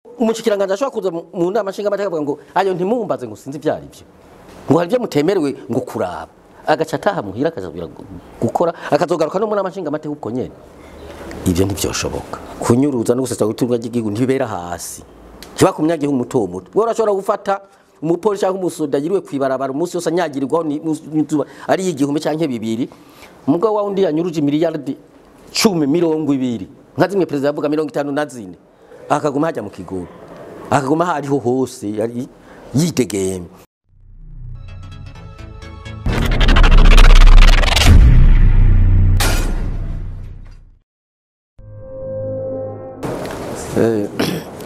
Umushikiranganje ashobora kuza mu nama nshingamateka avuga ngo ayo ntimumbaze ngo sinzi ivyari byo, ngo hari ibyo mutemerewe ngo kuraba, agaca ataha muhira akazabira gukora, akazogaruka no mu nama nshingamateka uko nyene. Ibyo ntivyoshoboka. Kunyuruza no gusesa gutunga ry'igihugu ntibera hasi, kiba ku munyagihugu muto muto. Wewe urashobora gufata umupolisi cyangwa umusoda yiriwe kwibarabara umunsi wose anyagirirwaho n'izuba ari igihumbi canke bibiri, mugabo wa undi yanyuruje miliyardi 10 20 nka zimwe perezida yavuga 54, akaguma hajya mu kigoro, akaguma hariho hose yari yitegeye.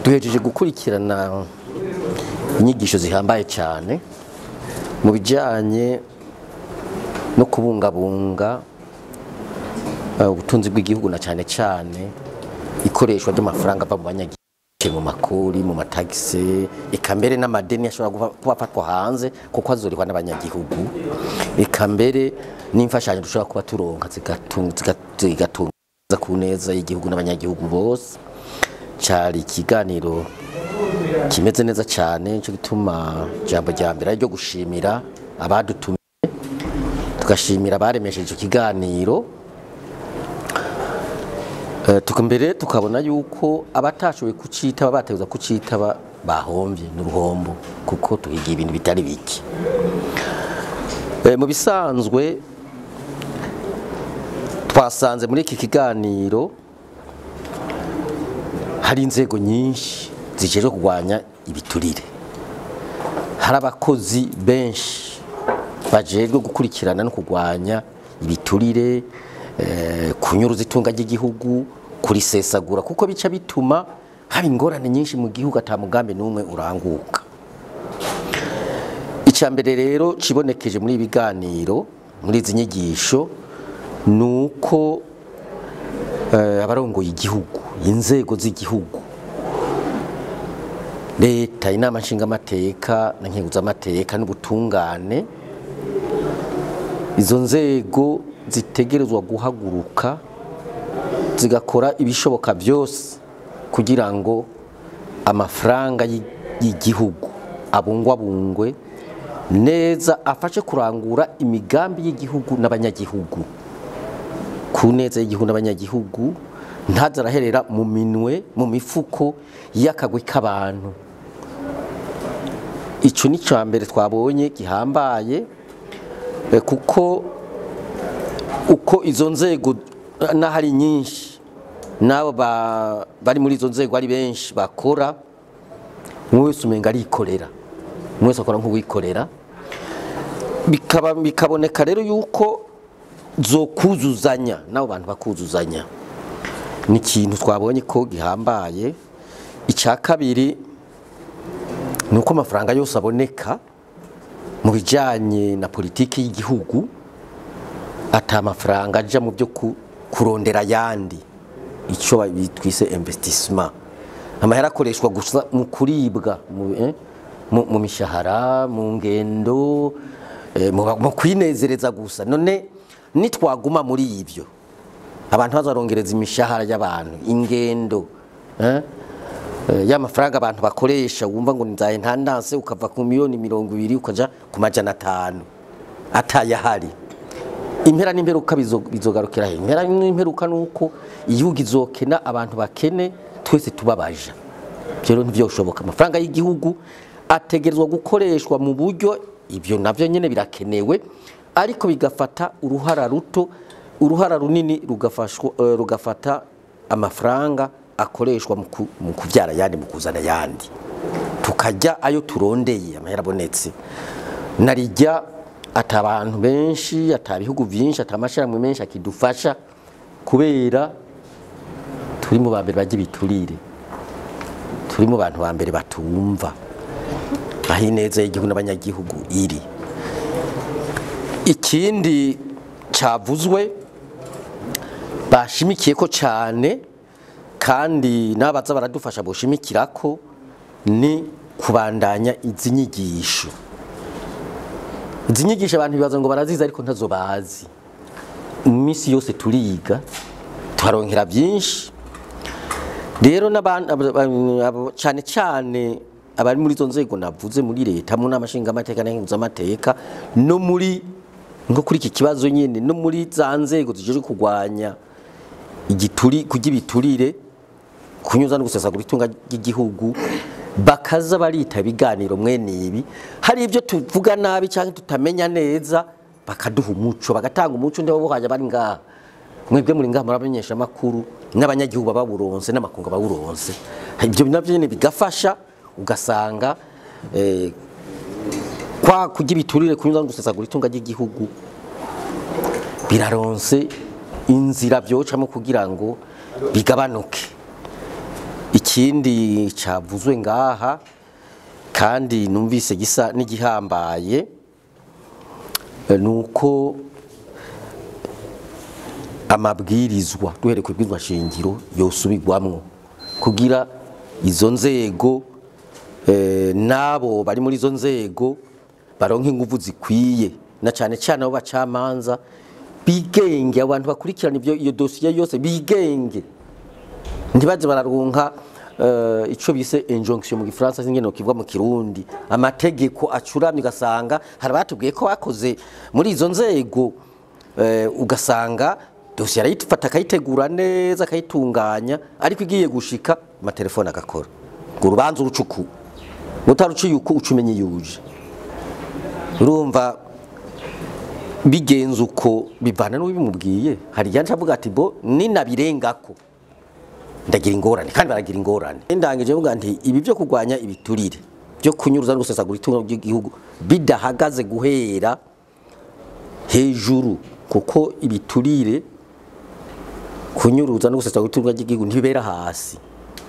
Duhejeje gukurikirana inyigisho zihambaye cyane mu bijyanye no kubungabunga ubutunzi bw'igihugu, na cyane cyane ikoreshwa ry'amafaranga ava mu banyagihugu, mu makori, mu matagisi, eka mbere n'amadeni ashobora kuba afatwa hanze kuko azorihwa n'abanyagihugu, eka mbere n'imfashanyo dushobora kuba turonka zigatunga ku neza y'igihugu n'abanyagihugu bose. Cyari ikiganiro kimeze neza cyane, cyo gituma jambo rya mbere ryo gushimira abadutumiye, tugashimira abaremesheje icyo kiganiro. Tukambere tukabona yuko abatashoboye kucitaba bateguza kucitaba bahomvye n'uruhombo, kuko tuhiga ibintu bitari biki. Mu bisanzwe twasanze muri iki kiganiro hari inzego nyinshi zijejwe kurwanya ibiturire, hari abakozi benshi bajejwe gukurikirana no kurwanya ibiturire, kunyuruza itunga ry'igihugu, kurisesagura, kuko bica bituma hari ingorane nyinshi mu gihugu ata mugambi n'umwe uranguka. Icya mbere rero cibonekeje muri ibiganiro, muri izi nyigisho, nuko abarongoye igihugu, inzego z'igihugu, leta, inama nshingamateka na nkenguzamateka n'ubutungane, izo nzego zitegerezwa guhaguruka zigakora ibishoboka byose kugira ngo amafaranga y'igihugu abungwabungwe neza, afashe kurangura imigambi y'igihugu n'abanyagihugu ku neza y'igihugu n'abanyagihugu, ntazaraherera mu minwe, mu mifuko y'akagwi k'abantu. Ico ni cya mbere twabonye gihambaye, kuko uko izo nzego n'ahari nyinshi nabo bari muri izo nzego ari benshi bakora, umwe wese umenga arikorera, umwe wese akora nk'uwikorera. Bikaboneka rero yuko zokuzuzanya nabo bantu bakuzuzanya, ni ikintu twabonye ko gihambaye. Icya kabiri ni uko amafaranga yose aboneka mu bijyanye na politiki y'igihugu ata amafaranga aja mu byo kurondera yandi, icyo bitwise investissement. Amahera akoreshwa gusa mu kuribwa, mu mishahara, mu ngendo, mu kwinezereza gusa. None nitwaguma muri ibyo, abantu bazarongereza imishahara y'abantu, ingendo, y'amafaranga abantu bakoresha, wumva ngo nzaye ntandanse, ukava ku miliyoni 20 ukaja ku 500 atayahari. Impera n'imperuka bizogarukira he? Impera n'imperuka nuko igihugu izokena, abantu bakene, twese tubabaja. Rero ntivyoshoboka. Amafaranga y'igihugu ategerezwa gukoreshwa mu buryo, ibyo navyo nyene birakenewe, ariko bigafata uruhara ruto, uruhara runini rugafata amafaranga akoreshwa mu kuvyara yandi, mu kuzana yandi, tukajya ayo turondeye amahera abonetse. Narijya atabantu benshi, atabihugu byinshi, atamashirahamwe menshi akidufasha, kubera turi mu bambere bajya ibiturire, turi mu bantu bambere batumva aho ineza y'igihugu n'abanyagihugu iri. Ikindi cavuzwe bashimikiye ko cyane, kandi n'abaza baradufasha boshimikirako, ni kubandanya izi nyigisho. Izi nyigisho abantu bibaza ngo barazizi, ariko ntazo bazi. Mu minsi yose turiga tuharonkera byinshi. Rero cyane cyane abari muri izo nzego navuze muri leta, mu nama nshingamateka n'amateka, no muri nko kuri iki kibazo nyene, no muri za nzego zijeje kurwanya igituri kurya ibiturire, kunyuza no gusesagura itunga ry'igihugu, bakaza barita ibiganiro mwene ibi. Hari ibyo tuvuga nabi cyangwa tutamenya neza, bakaduha umuco, bagatanga umuco. Ndabo bohaje bari ngaha, mwebwe muri ngaha muramenyesha amakuru n'abanyagihugu baburonse n'amakunga baburonse, ibyo navyo nyene bigafasha. Ugasanga kwa kurya ibiturire, kunyuza no gusesagura itunga ry'igihugu biraronse inzira byocamo kugira ngo bigabanuke. Ikindi cavuzwe ngaha kandi numvise gisa n'igihambaye nuko amabwirizwa, duhere ku bwirizwa shingiro, yosubirwamwo kugira izo nzego nabo bari muri izo nzego baronke inguvu zikwiye, na cyane cyane abo bacamanza bigenge, abantu bakurikirana ibyo iyo dosiye yose bigenge, ntibaze bararunka ico bise injonction mu Gifaransa, singene kivuga mu Kirundi, amategeko acuramye. Ugasanga hari batubwiye ko bakoze muri izo nzego, ugasanga dosiye arayifata akayitegura neza akayitunganya, ariko igiye gushika amatelefone agakora ngo urubanza urucuku utaruciye uko ucumenye yuje. Urumva bigenze uko bivana n'ubimubwiye. Hari igihe avuga ati bo ninabirengako ndagira ingorane, kandi baragira ingorane. Ndangije mvuga nti ibi byo kurwanya ibiturire, byo kunyuruza no gusesagura itungo ry'igihugu bidahagaze guhera hejuru, kuko ibiturire, kunyuruza no gusesagura itungo ry'igihugu ntibibera hasi,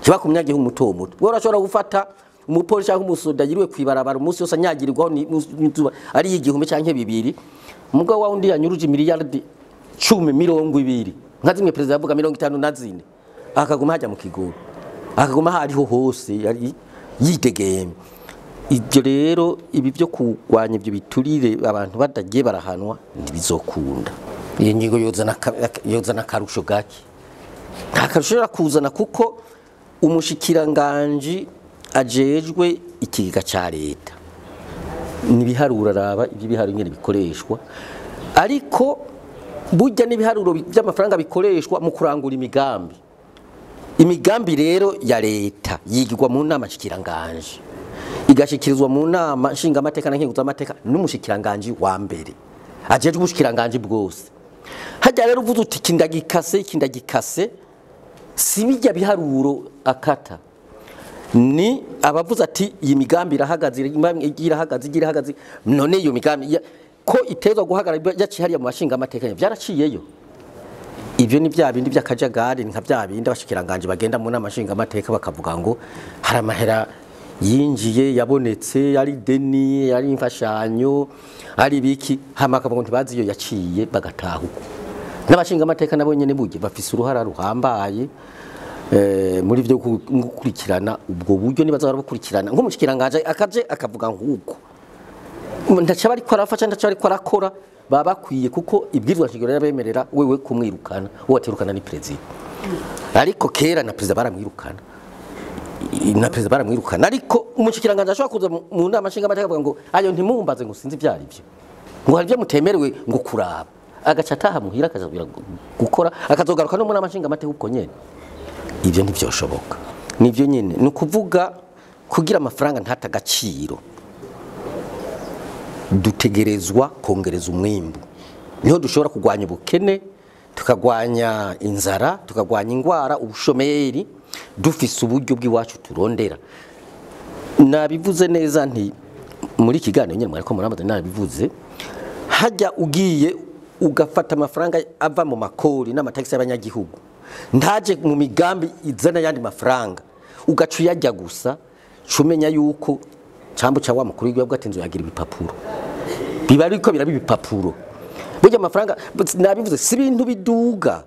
kiba ku munyagihugu muto muto. Wowe urashobora gufata umupolisi cyangwa umusoda yiriwe kwibarabara umunsi wose anyagirirwaho n'izuba ari igihumbi canke 2, mugabo wa undi yanyuruje miliyardi 10 20 nka zimwe perezida yavuga 54, akaguma hajya mu kigoro, akaguma hariho hose yari yitegeye. Ibyo rero ibi byo kurwanya ibyo biturire abantu badagiye barahanwa ntibizokunda. Iyo ngingo yozana akarusho gake, nta karusho kuzana, kuko umushikiranganje ajejwe ikigega ca leta nibiharura, araba ibyo biharuro nyene bikoreshwa, ariko burya n'ibiharuro by'amafaranga bikoreshwa mu kurangura imigambi. Imigambi rero ya leta yigirwa mu nama nshikiranganje, igashikirizwa mu nama nshingamateka na nkenguzamateka n'umushikiranganje wa mbere ajejwe ubushikiranganje bwose. Hajya rero uvuze uti kindagikase kindagikase, si bijya biharuro akata, ni abavuze ati iyi migambi irahagaze, irahagaze, irahagaze, none iyo migambi ko itezwa guhagarara yaciye hariya mu bashinga amateka byaraciyeyo. Ibyo ni bya bindi by'akajagari, nka bya bindi abashikiranganje bagenda mu nama nshinga amateka bakavuga ngo hari amahera yinjiye yabonetse, ari deni, ari imfashanyo, ari biki, hama bakavuga ngo ntibazi iyo yaciye, bagataha uko. N'abashinga amateka nabo nyene burya bafise uruhara ruhambaye muri byo gukurikirana ubwo buryo, nibaza barabukurikirana. Nk'umushikiranganje akaje akavuga nk'uko ndaca bariko arafasha, ndaca bariko arakora, baba bakwiye, kuko ibwirizwa nshingiro yarabemerera wewe kumwirukana, uwo atirukana ni perezida. Ariko kera na perezida baramwirukana, na perezida baramwirukana, ariko umushikiranganje ashobora kuza mu nama nshingamateka akavuga ngo ayo ntimumbaze ngo sinzi ivyari byo, ngo hari ibyo mutemerewe ngo kuraba, agaca ataha muhira akazabira gukora, akazogaruka no mu nama nshingamateka uko nyene. Ibyo ntivyoshoboka. Nivyo nyene ni ukuvuga kugira amafaranga ntata agaciro, dutegerezwa kongereza umwimbu, niho dushobora kurwanya ubukene, tukagwanya inzara, tukagwanya ingwara, ubushomeri, dufise uburyo bw'iwacu turondera. Nabivuze neza nti muri kiganiro nyene mwariko murambaza, nabivuze hajya ugiye ugafata amafaranga ava mu makori n'amatagisi y'abanyagihugu, ntaje mu migambi izana yandi mafaranga, ugaca uyarya gusa, cumenya yuko cambo ca wa mukuru w'igihugu ati inzu yagira ibipapuro, biba ariko biraba ibipapuro. Burya amafaranga nabivuze si ibintu biduga,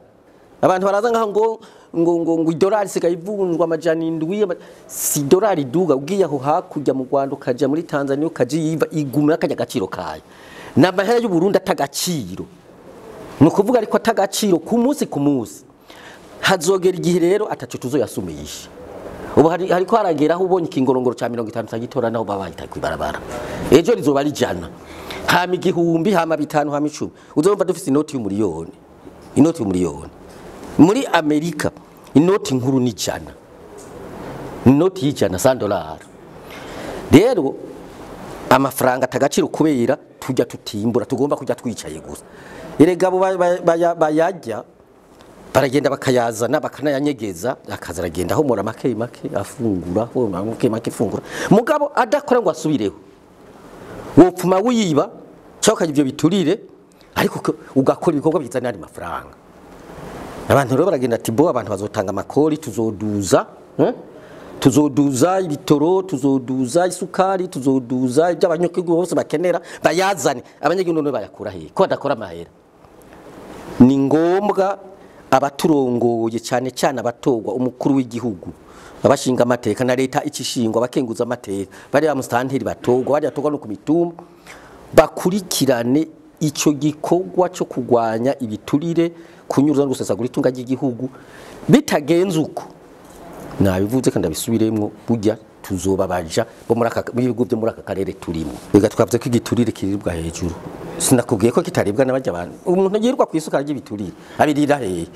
abantu baraza ngaho ngo ngo ngo ngo idolari sigaye ivunjwa 700, si idolari iduga. Ugiye aho hakurya mu Rwanda, ukaja muri Tanzania, ukaja yiva, igumira akajya agaciro kayo. N'amahera y'u Burundi atagaciro, ni ukuvuga ariko atagaciro ku munsi ku munsi. Hazogera igihe rero ataco tuzoyasumisha. Ubu hariko haragera aho ubonye ikingorongoro ca 50 cyagitora naho baba bahita kwibarabara, ejo rizoba rijana, hama 1000, hama 5, hama 10. Uzumva dufise inoti y'umuriyoni, inoti y'umuriyoni. Muri Amerika inoti nkuru ni 100, inoti y'ijana $100. Rero amafaranga atagaciro kubera tujya tutimbura, tugomba kujya twicaye gusa. Erega abo bayajya baragenda bakayazana bakanayanyegeza, akaza aragenda ahomora make make afungura, ahomora make make afungura, mugabo adakora ngo asubireho. Wopfuma wiba cyangwa ukajya ibyo biturire, ariko ugakora ibikorwa bizana andi mafaranga. Abantu rero baragenda ati bo abantu bazotanga amakori, tuzoduza tuzoduza ibitoro, tuzoduza isukari, tuzoduza ibyo abanyagihugu bose bakenera, bayazane. Abanyagihugu none bayakura he ko badakora amahera? Ni ngombwa abaturongoye, cyane cyane abatogwa, umukuru w'igihugu, abashinga amateka na leta ikishingwa, abakenguza amateka, bari ba mustanteri batogwa, bari batogwa no ku mitumba, bakurikirane ico gikorwa cyo kugwanya ibiturire, kunyuruza no gusesagura itunga ry'igihugu. Bitagenze uko nabivuze kandi abisubiremwo, burya tuzobabaja bo muri aka bihugu byo muri aka karere turimo. Rega twavuze ko igiturire kiribwa hejuru, sinakubwiye ko kitaribwa n'abajya abantu. Umuntu yirirwa ku isuka ry'ibiturire abirira hehe?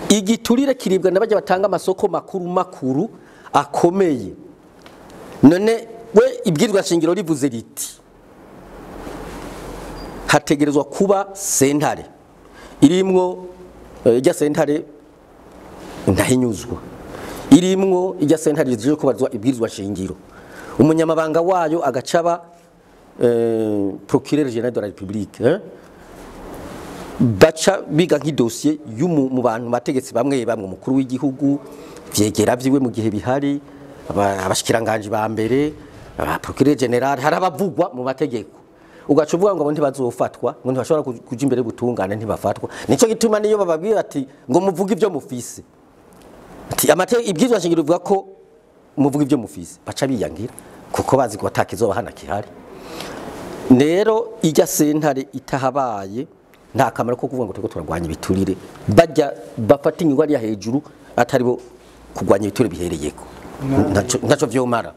Igiturire kiribwa n'abajya batanga amasoko makuru makuru akomeye. None we ibwirwa shingiro rivuze riti hategerezwa kuba sentare irimwo ijya sentare ndahinyuzwa, irimwo ijya sentare zije kubazwa ibwirizwa shingiro, umunyamabanga wayo agacaba procureur général de la République, baca biga nk'idossier mu bantu bategetsi bamwe bamwe, umukuru w'igihugu, vyegera vyiwe mu gihe bihari, abashikiranganje ba mbere, aba procureur général, harabavugwa mu mategeko. Ugaca uvuga ngo abo ntibazofatwa, ngo ntibashobora kuja imbere gutungana, ntibafatwa. Nico gituma niyo bababwira ati ngo muvuge ibyo mufise, ati amategeko ibwirizwa shingiro bivuga ko muvuga ibyo mufise, baca biyangira kuko bazi ko atakizoba hana kihari. Rero ijya sentare itahabaye nta kamaro ko kuvuga ngo turiko turarwanya ibiturire, bajya bafata ingingo ya hejuru atari bo kurwanya ibiturire bihereyeko, ntaco vyomara.